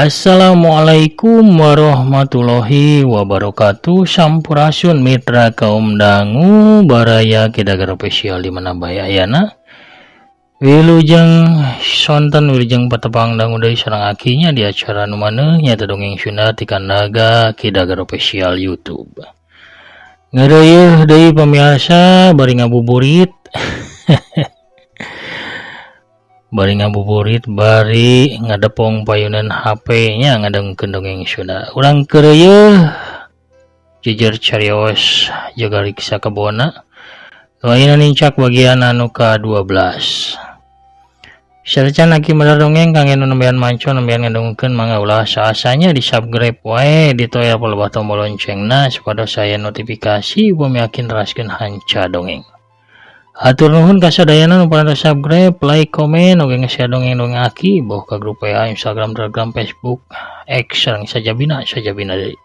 Assalamualaikum warahmatullahi wabarakatuh. Sampurasun mitra kaum dangu baraya Kidagar Official di mana bae ayana. Wilujeng sonten wilujeng patepang dangu deui sareng akinya di acara nu maneuh nyaeta dongeng Sunda ti Kandaga Kidagar Official YouTube. Ngeureuyeun deui pamiarsa bari ngabuburit. Bari ngabuburit bari ngadepong payunan HP nya ngadengkeun dongeng Sunda. Urang keureuyeun jejer carios jaga riksa kebona. Nu ayeuna nincak bagian anu ka-12. Salecan aki medar dongeng kangge nu nembean manco nembean ngadengkeun mangga ulah saasanya di subscribe wae ditoel palebah tombol loncengna supados aya notifikasi upami aki neraskeun hanca dongeng. Hatur nuhun ka sadayana nu parantos subscribe, like, komen, oge nge-share dongeng-dongeng aki boh ka grup WA, Instagram, Telegram, Facebook, X sareng sajabina sajabina deui.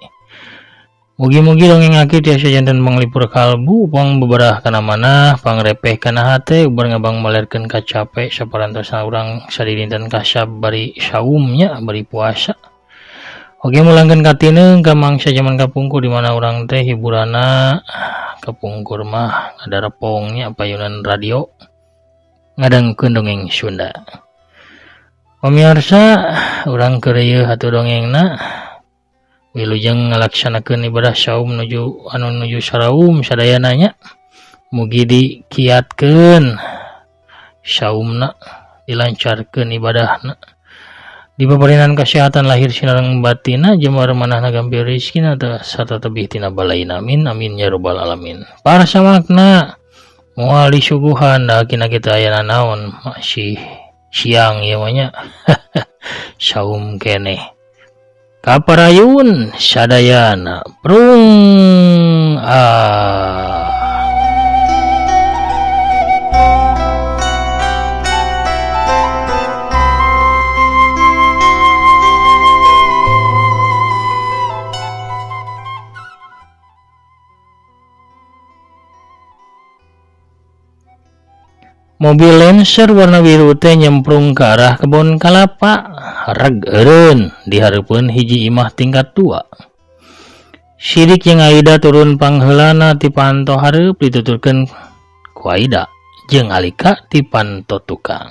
Mugi-mugi dongeng aki tiasa janten panglipur kalbu, pang beberah kana manah, pangrepeh kana hate, ubar ngabang malerkeun kacape saparantosna urang sadidinten kasab bari saum nya bari puasa. Oge mulangkeun katineung ka mangsa jaman kapungkur di mana urang teh hiburanna kapungkur mah ngadarepong nya payunan radio ngadengkeun dongeng Sunda. Pamiarsa urang keureuyeun atuh dongengna wilujeng ngalaksanakeun ibadah saum nuju anu nuju saraum sadayana nya. Mugi dikiatkeun saumna dilancarkeun ibadahna. Dipaparinan kesehatan lahir sinareng batina jembar manahna gampil rezekina sarta tebih tina balaina amin amin ya rabbal alamin. Para samakna moal disuguhan da kina kita aya naon masih siang ieu mah nya. Saum keneh. Kaparayun sadayana prung ah. Mobil Lancer warna biru teh nyemprung ke arah kebon kalapa, reg eureun di hareupeun hiji imah tingkat 2. Sidik jeung Aida turun pangheulana ti panto hareup dituturkeun ku Aida jeung Alika ti panto tukang.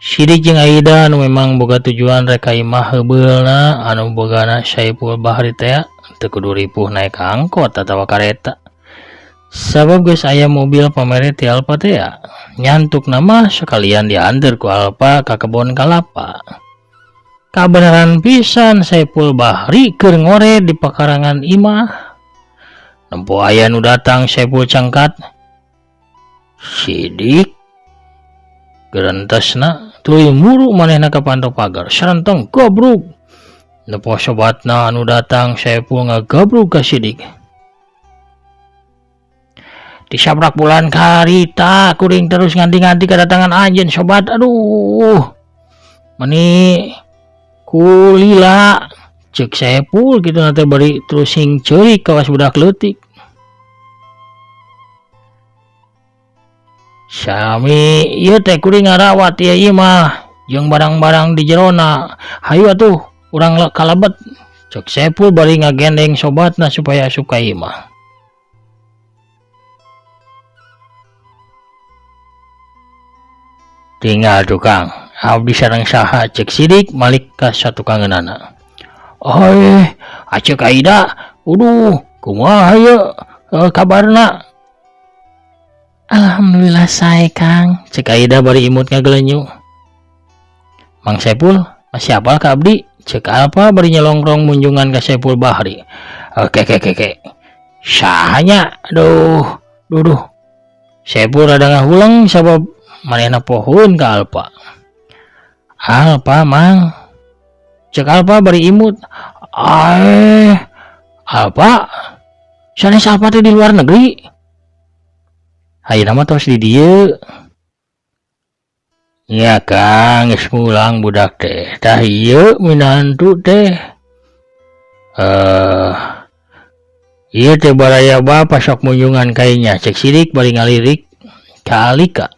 Sidik jeung Aida anu memang boga tujuan rek ka imah heubeulna anu bogana Saipul Bahri teh teu kudu ripuh naek angkot atawa kareta. Sabab geus aya mobil pamere ti Alfa teh nyantuk nama sekalian diantar ku Alfa ka kebon kalapa. Kabeneran pisan Saipul Bahri keur ngore di pekarangan imah. Nempo aya nu datang Saipul cangkat. Sidik gerentesna tuluy muru manehna ka panto pagar sarentong gobrug. Nempo sobatna anu datang Saipul ngagabrug ka Sidik. Disabrak bulan karita kuring terus nganti-nganti kedatangan anjeun sobat. Aduh meni kulila cek Saipul kitu na teh bari terus sing ceurik kawas budak leutik. Sami ieu teh kuring ngarawat ieu imah jeung barang-barang di jerona. Hayu atuh urang kalebet cek Saipul bari ngagendeng sobatna supaya asup ka imah. Tinggal tukang, abdi sareng saha cek Sidik malik ka satukangeunana. Oi, acek Aida, uduh, kumaha ieu kabarna? Alhamdulillah sae Kang, cek Aida bari imut ngagelenyu. Mang Saipul, masih apal ka abdi? Cek Alfa bari nyelongrong munjungan ka Saipul Bahri. Oke ke ke ke. Sahanya, aduh, duduh. Saipul rada ngahuleng sabab manehna pohoeun ka Alfa. Alfa mang, cek Alfa bari imut. Aeh, Alfa, sanes Alfa teh di luar negeri. Ayeuna mah tos di dieu. Nya Kang, geus mulang budak teh. Tah ieu minantu teh. Ieu teh baraya bapa sok munjungan ka inya, cek Sidik bari ngalirik ka Alika.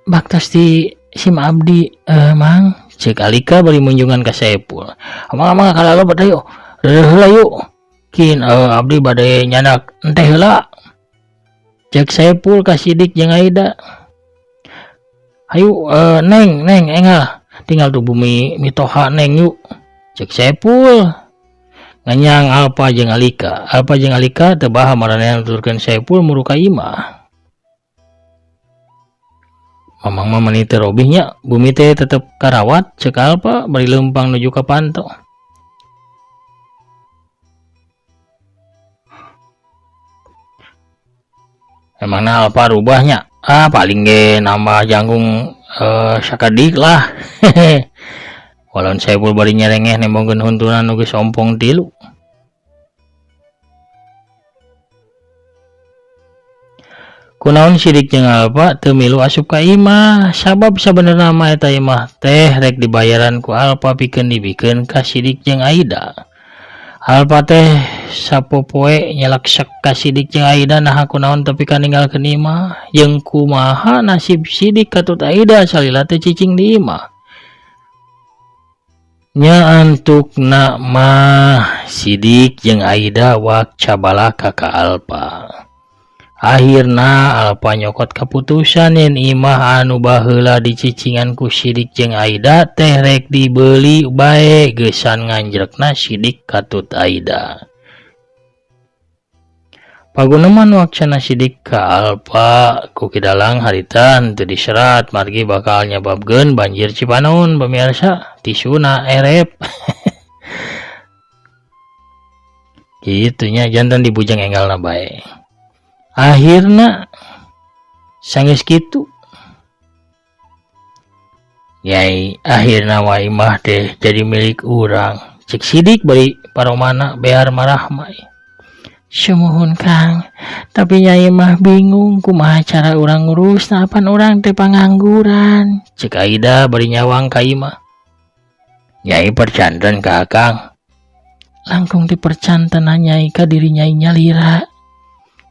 Baktos di SIM abdi, Mang, Cek Alika bari munjungan ka Saepul. Mangga mangga kalebet hayu. Reureun heula yuk. Kin abdi bade nyandak enteh heula. Cek Saepul ka Sidik jeung Aida. Hayu neng neng enggal tinggal tuh bumi mitoha neng yuk. Cek Saepul. Nganyang Alpa jeung Alika. Alpa jeung Alika teu baha maranehna nuturkeun Saepul muru ka imah. Mamang mah meni teu robih nya, bumi teh tetep karawat cek Alpa bari leumpang nuju ka panto. Emangna Alpa rubah nya? Ah paling ge nambah jangkung sakedik lah. Walaun Saepul bari nyerengeh nembongkeun huntuna nu geus ompong tilu. Kunaon Sidik jeung Alpa teu milu asup ka imah, sabab sabenerna mah eta imah teh rek dibayaran ku Alpa pikeun dibikeun ka Sidik jeung Aida. Alpa teh sapopoe nyeleksek ka Sidik jeung Aida naha kunaon tepi ka ninggalkeun imah, jeung kumaha nasib Sidik katut Aida salila teh cicing di imah. Nya antukna mah Sidik jeung Aida wak cabalaka ka Alpa. Akhirna Alpa nyokot kaputusan yen imah anu baheula dicicingan ku Sidik jeung Aida teh rek dibeli bae geusan nganjrekna Sidik katut Aida. Paguneman waksana Sidik ka Alpa ku Kidalang harita henteu diserat margi bakal nyababkeun banjir Cipanon pemirsa tisuna erep. Kitu nya jantan dibujang enggalna bae. Akhirna sanggeus kitu Nyai akhirna wa imah teh jadi milik urang. Cek Sidik bari paromana behar marahmai. Sumuhun Kang, tapi Nyai mah bingung kumaha cara urang ngurus apan urang teh pangangguran. Cek Aida bari nyawang ka imah. Nyai percanten ka Akang. Langkung dipercantenan Nyai ka diri Nyai nyalira.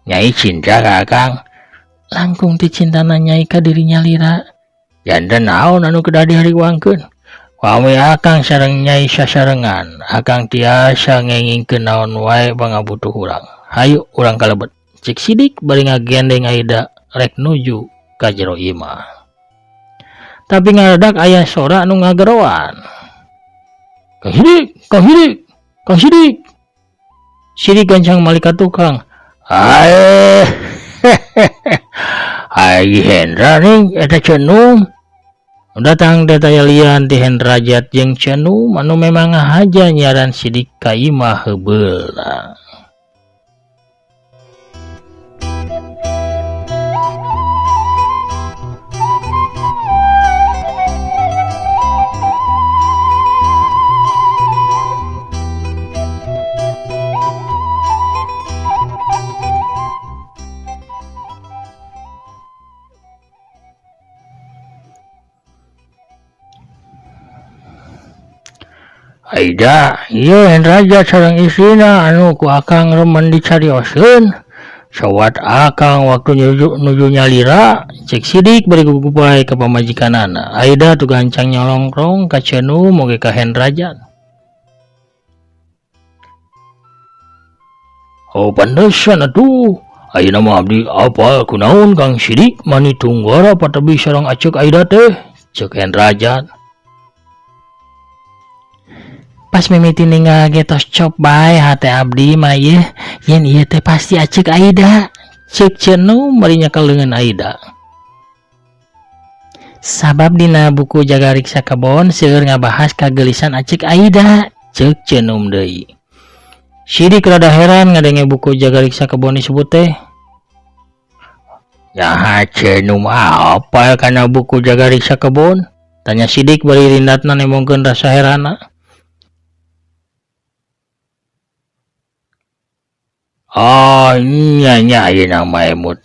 Nyai cinta ka Akang. Langkung dicintana Nyai ka diri nyalira. Janten naon anu kedah dihariwangkeun. Pami Akang sareng Nyai sasarengan, Akang tiasa ngengingkeun naon wae pangabutuh urang. Hayu urang kalebet. Cek Sidik bari ngagendeng Aida rek nuju ka jero imah. Tapi ngadadak aya sora anu ngageroan. Kang Sidik, Kang Sidik, Kang Sidik. Sidik gancang malik ka tukang. Ae, ai Hendra nih eta Cenum. Datang teh taya lian ti Hendrajat jeung Cenum anu memang ngahaja nyiaran Sidik ka imah heubeulna. Aida, ieu Hendrajat sareng istrina anu ku Akang remen dicarioskeun. Sawat Akang waktu nuju nyalira, cek Sidik bari gugupay ka pamajikanana. Aida tuh gancang nyolongkrong ka Cenum oge ka Hendrajat. Oh pandesan atuh. Ayeuna mah abdi apal kunaon Kang Sidik mani tunggara patabi sareng Acek Aida teh, cek Hendrajat. Pas mimiti ninggal ge tos cop bae hate abdi mah ieu, yen ieu teh pasti Acek Aida. Cek Cenum bari nyekel leungeun Aida. Sabab dina buku Jaga Riksa Kebon seueur ngabahas kagelisan Acek Aida, cek Cenum deui. Sidik rada heran ngadenge buku Jaga Riksa Kebon disebut teh. Yaha Cenum apa kana buku Jaga Riksa Kebon? Tanya Sidik bari rindatna nembongkeun rasa herana. Oh nya nya ayeuna mah emut.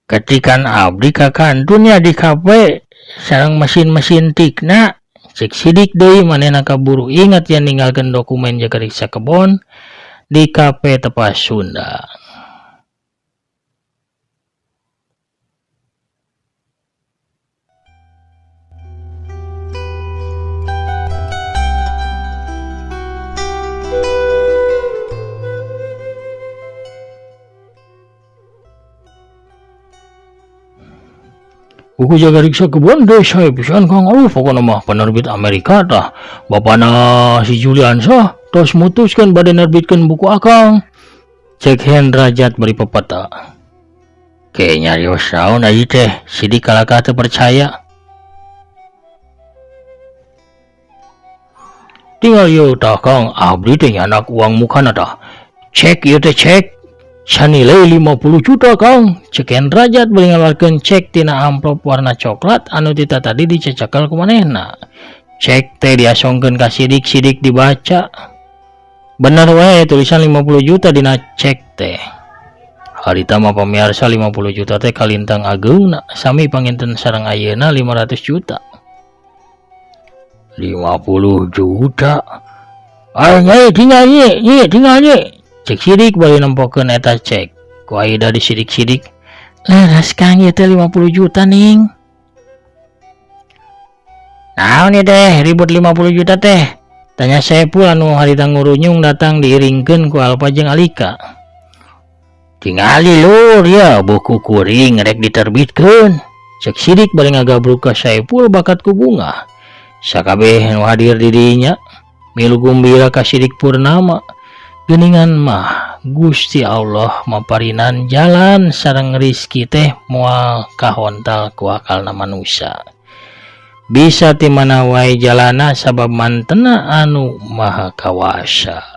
Ketikan abdi ka kantunnya di kafe sareng mesin-mesin tikna. Cek Sidik deui manehna kaburu ingat yen ninggalkeun dokumen Jaga Riksa Kebon di kafe Tepas Sunda. Buku Jaga Riksa Kebon deh saya pisan Kang. Aduh pokokna mah penerbit Amerika tah. Bapana si Juliansyah tos mutuskeun bade nerbitkeun buku akang. Cek Hendrajat bari pepeta. Ke nyarios naon ayi teh Sidik kalakah teu percaya. Tinggal ieu tah Kang, abdi teh nyanak uang mukana tah. Cek ieu teh cek. Sanilai 50 juta Kang. Cek Hendrajat bari ngaluarkeun cek tina amplop warna coklat anu tita tadi dicecakel ku manehna. Cek teh diasongkeun ka Sidik, Sidik dibaca. Bener wae tulisan 50 juta dina cek teh. Harita mah pamiarsa 50 juta teh kalintang ageungna sami panginten sareng ayeuna 500 juta. 50 juta. Ay nyai tinggal nyi, nyi tinggal nyi. Cek Sidik bari nempokeun eta cek. Ku Aida disidik-sidik. Leres Kang ieu teh 50 juta ning. Naon ieu teh ribut 50 juta teh? Tanya Saepul anu harita ngurunyung datang diiringkeun ku Alfa jeung Alika. Tingali lur ya buku kuring rek diterbitkeun. Cek Sidik bari ngagabruk ka Saepul bakat ku bunga. Sakabeh nu hadir di dinya milu gumbira ka Sidik Purnama. Geuningan mah Gusti Allah maparinan jalan sareng rizki teh moal kahontal ku akalna manusia. Bisa ti mana wae jalana sabab mantena anu maha kawasa.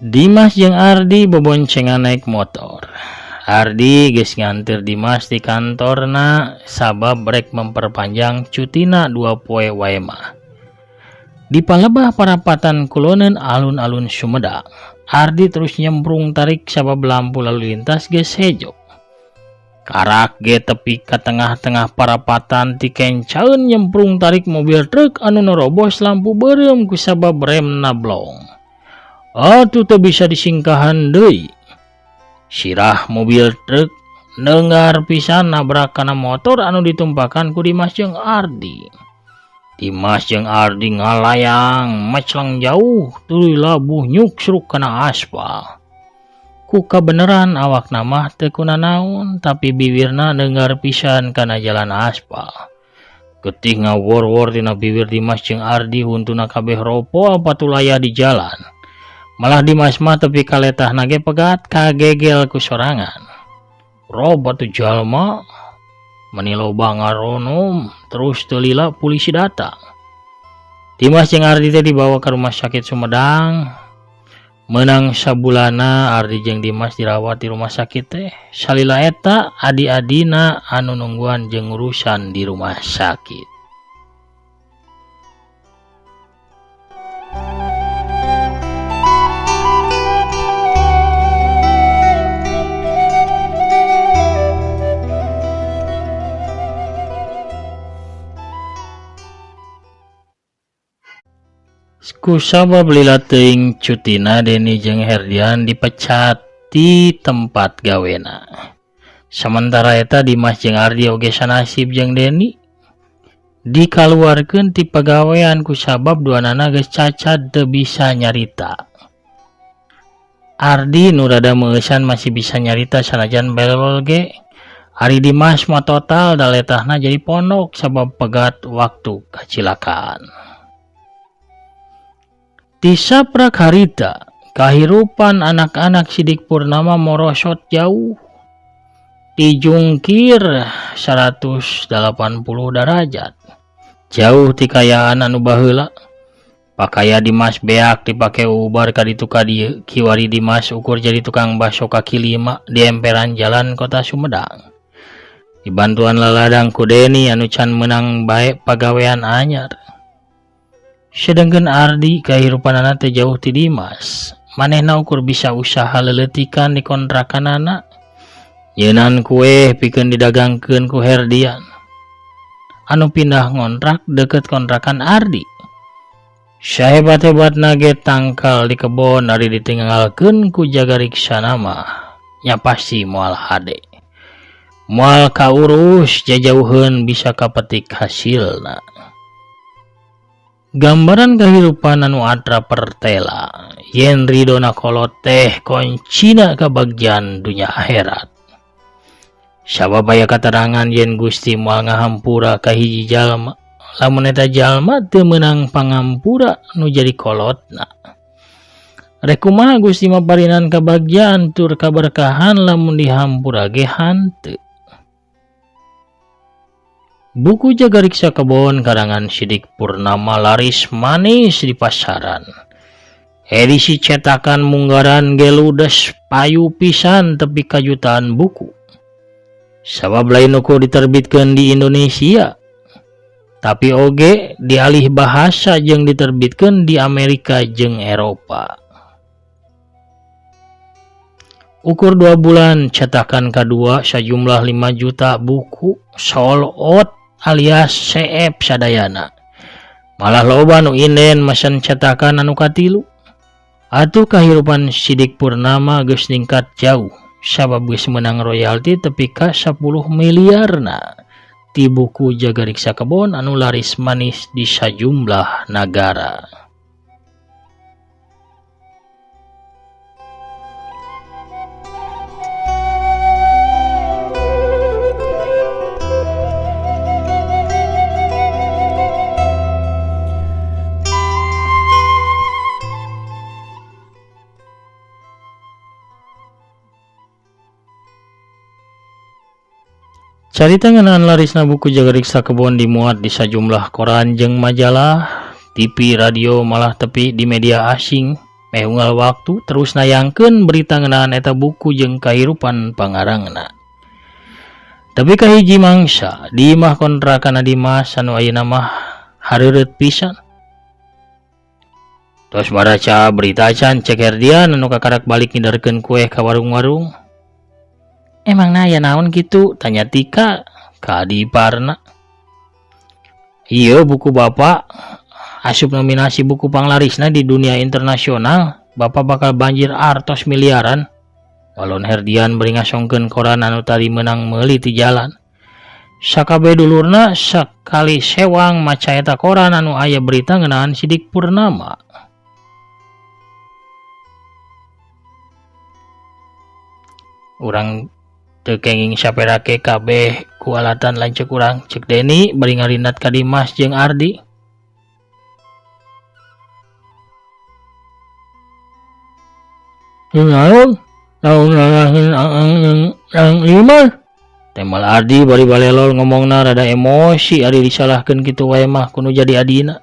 Dimas jeung Ardi beboncengan naik motor. Ardi geus nganter Dimas di kantorna sabab rek memperpanjang cutina 2 poe wae mah. Di palebah parapatan kuloneun alun-alun Sumedang, Ardi terus nyemprung tarik sabab lampu lalu lintas geus hejo. Karak ge tepi ka tengah-tengah parapatan tikencaeun nyemprung tarik mobil truk anu nerobos lampu beureum ku sabab remna blong. Atuh teu bisa disingkahan deui. Sirah mobil truk neunggar pisan nabrak kana motor anu ditumpakan ku Dimas jeung Ardi. Dimas jeung Ardi ngalayang mecleng jauh tuluy labuh nyuksruk kana aspal. Ku kabeneran awakna mah teu kunanaon tapi bibirna neunggar pisan kana jalan aspal. Getih ngawor-wor tina bibir Dimas jeung Ardi huntuna kabeh ropo patulaya di jalan. Malah Dimas mah tepi kaletahna ge pegat kagegel ku sorangan. Roba tuh jalma meni loba ngaronom terus teu lila polisi datang. Dimas jeung Ardi teh dibawa ke rumah sakit Sumedang. Menang sabulana Ardi jeung Dimas dirawat di rumah sakit teh. Salila eta adi-adina anu nungguan jeung urusan di rumah sakit. Kusabab lila teuing cutina Deni jeung Herdian dipecat di tempat gawena. Sementara eta Dimas jeung Ardi oge sanasib jeung Deni dikaluarkeun ti pagawean kusabab duanana geus cacat teu bisa nyarita. Ardi nu rada meueusan masih bisa nyarita sanajan belol ge. Ari Dimas mah total daletahna jadi pondok sabab pegat waktu kacilakaan. Tisaprak harita, kahirupan anak-anak Sidik Purnama morosot jauh. Dijungkir 180 derajat. Jauh ti kayaan anu baheula. Pakaya Dimas beak dipake ubar ka ditu ka dieu. Kiwari Dimas ukur jadi tukang baso kaki lima di emperan jalan kota Sumedang. Dibantuan laladang ku Deni anu can meunang bae pagawean anyar. Sedengkeun Ardi kahirupanana teh jauh ti Dimas. Manehna ukur bisa usaha leletikan di kontrakanana. Nyeunan kue pikeun didagangkeun ku Herdian. Anu pindah ngontrak deket kontrakan Ardi. Sahebat-hebatna ge tangkal di kebon ari ditinggalkeun ku jagariksana mah nya pasti moal hade. Moal kaurus jajauheun bisa kapetik hasilna. Gambaran kahirupan anu atra pertela yen ridona kolot teh koncina kabagjaan dunya akhirat. Sabab aya katerangan yen Gusti moal ngahampura ka hiji jalma lamun eta jalma teu meunang pangampura nu jadi kolotna. Rek kumaha Gusti maparinan kabagjaan tur kaberkahan lamun dihampura ge hanteu. Buku Jagariksa Kebon karangan Sidik Purnama laris manis di pasaran. Edisi cetakan munggaran ge ludes payu pisan tepi ka jutaan buku. Sabab lain ukur diterbitkeun di Indonesia, tapi oge dialih bahasa jeung diterbitkeun di Amerika jeung Eropa. Ukur 2 bulan cetakan kadua sajumlah 5 juta buku sold out alias CF sadayana. Malah loba nu inden mesen cetakan anu katilu. Atuh kahirupan Sidik Purnama geus ningkat jauh sabab geus meunang royalti tepi ka 10 miliarna ti buku Jagariksa Kebon anu laris manis di sajumlah nagara. Carita ngeunaan larisna buku Jagariksa Kebon dimuat di sajumlah koran jeung majalah, TV, radio, malah tepi di media asing. Meh unggal waktu terus nayangkeun berita ngeunaan eta buku jeung kahirupan pangarangna. Tapi kahiji mangsa di imah kontrakan Dimas anu ayeuna mah hareureut pisan. Tos baraca berita acan cek Herdian anu kakarak balik ngidarkeun kueh ka warung-warung. Emangna aya naon kitu? Tanya Tika ka adi iparna. Ieu buku bapak asup nominasi buku panglarisna di dunia internasional. Bapak bakal banjir artos miliaran. Walon Herdian bari ngasongkeun koran anu tadi meunang meuli ti jalan. Sakabeh dulurna sakali sewang maca eta koran anu aya berita ngeunaan Sidik Purnama. Urang teu kenging saperake kabeh ku alatan lanceuk urang, ceuk Deni bari ngarindat ka Dimas jeung Ardi. Naon? Naon nalahin Aang jeung Kang Dimas? Temal Ardi bari balelol ngomongna rada emosi ari disalahkeun kitu wae mah kudu jadi adina.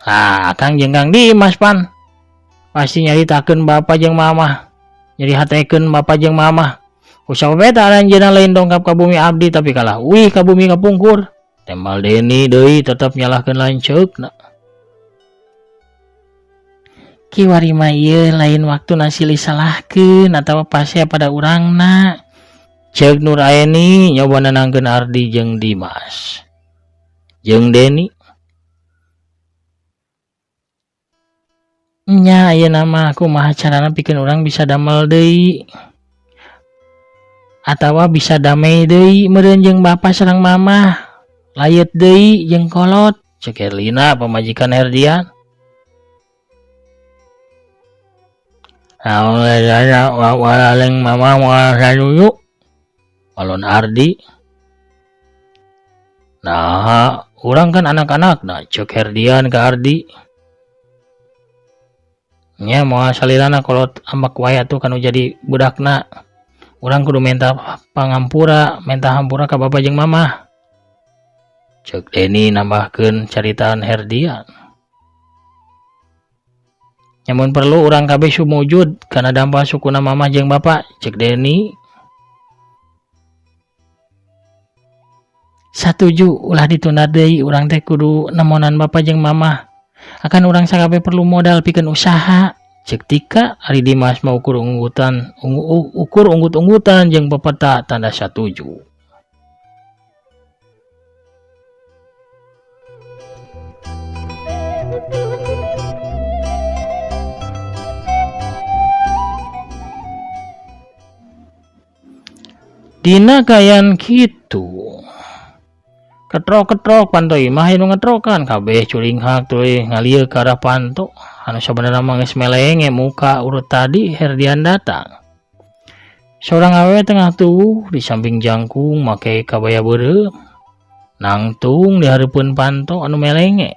Ah, Akang jeung Kang Dimas pan. Pasti nyaritakeun bapa jeung mamah. Nyeri hatekeun bapa jeung mamah. Ku sabab eta aranjeunna lain dongkap ka bumi abdi tapi kalah uih ka bumi kapungkur. Tembal Deni deui tetep nyalahkeun lanceukna. Kiwari mah ieu lain waktu silih salahkeun atawa pasea pada urangna. Ceuk Nur Aeni nyoba nenangkeun Ardi jeung Dimas. Jeung Deni. Nya ayeuna mah kumaha carana pikeun urang bisa damel deui atawa bisa damai deui meureun jeung bapa sareng mamah layeut deui jeung kolot, ceuk Herlina pamajikan Herdian. Waleng mama moal sanuyu walon Ardi. Nah, urang kan anak-anak nah ceuk Herdian ka Ardi. Nya moal salilana kolot ambek wae atuh kanu jadi budakna. Urang kudu minta pangampura, minta hampura ka bapa jeung mamah. Ceuk Deni nambahkeun caritaan Herdian. Nyamun perlu urang kabeh sumujud kana dampa sukuna mamah jeung bapa, ceuk Deni. Satuju ulah ditunda deui, urang teh kudu nemonan bapa jeung mamah. Akan urang sakabeh perlu modal pikeun usaha. Ceuk Tika ari Dimas mah ukur unggutan, ukur unggut-unggutan jeung pepeta tanda satuju. Dina kaayaan kitu ketrok-ketrok panto imah anu ngetrokan kabeh curinghak tuluy ngalieu ka arah panto anu sabenerna mah geus melenge muka urut tadi Herdian datang. Saurang awewe tengah tuwuh di samping jangkung make kabaya beureum nangtung di hareupeun panto anu melenge.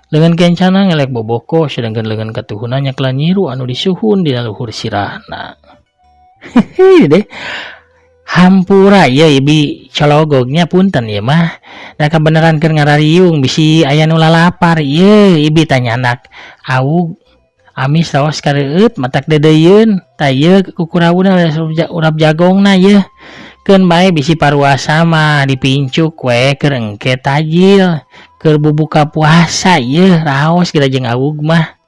Leungeun kencana ngelek boboko sedangkeun leungeun katuhuna nyekelan nyiru anu disuhun dina luhur sirahna. Hehe deh. Hampura ieu ibi cologognya punten ieu mah da kabeneran keur ngarariung bisi aya nu lalapar ieu ibi tah nyandak awug amis raos kareueut matak deudeuieun tah ieu kukurawuna urap jagongna yeuh keun bae bisi paruasa mah dipincuk we keur engke tajil keur bubuka puasa ieu raos geura jeung awug mah.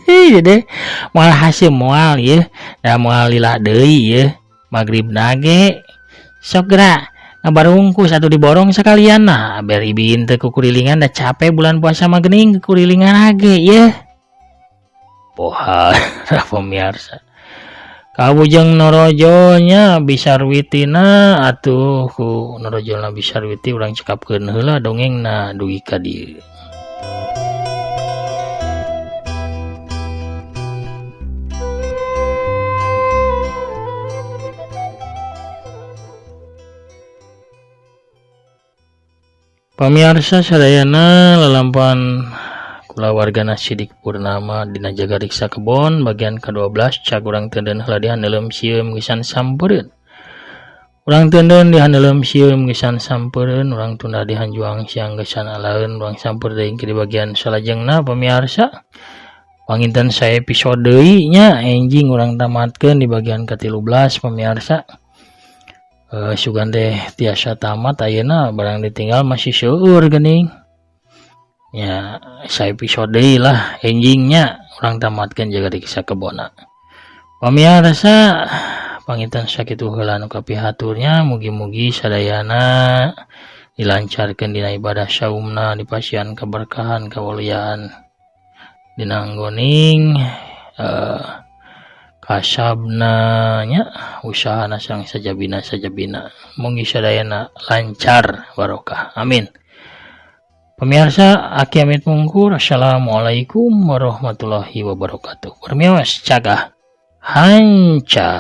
Hehe deh moal haseum moal ieu da moal lila deui ieu magribna ge sok geura ngabarungkus atuh diborong sakalian nah ber ibi teu kukurilingan da capek bulan puasa mah geuning kukurilingan ge yeuh. Pohara pemirsa kabujeng norojolnya bisarwitina atuh ku norojolna bisarwiti urang cekapkeun heula dongengna dugi ka dieu. Pamirsa sadayana lalampahan kulawargana Sidik Purnama dina Jaga Riksa Kebon bagian ke-12 cag urang teudeun heula di handeuleum sieum geusan sampereun. Urang teudeun di handeuleum sieum geusan sampereun, urang tunda di hanjuang siang geusan alaeun, urang samper deui di bagian salajengna pamirsa. Panginten saepisode deui nya enjing urang tamatkeun di bagian ke-13 pamirsa. Sugan teh tiasa tamat ayeuna barang ditinggal masih seueur geuning. Ya saepisode deui lah enjingnya urang tamatkeun Jaga Riksa Kebonna. Pamirsa panginten sakitu heula nu kapihaturnya mugi-mugi sadayana dilancarkeun dina ibadah saumna dipasihan keberkahan kawaliaan dina anggoning kasabna nya usahana sareng sajabina sajabina mugi sadayana lancar barokah amin. Pemirsa aki amit mungkur assalamualaikum warahmatullahi wabarakatuh. Permios cagah hanca.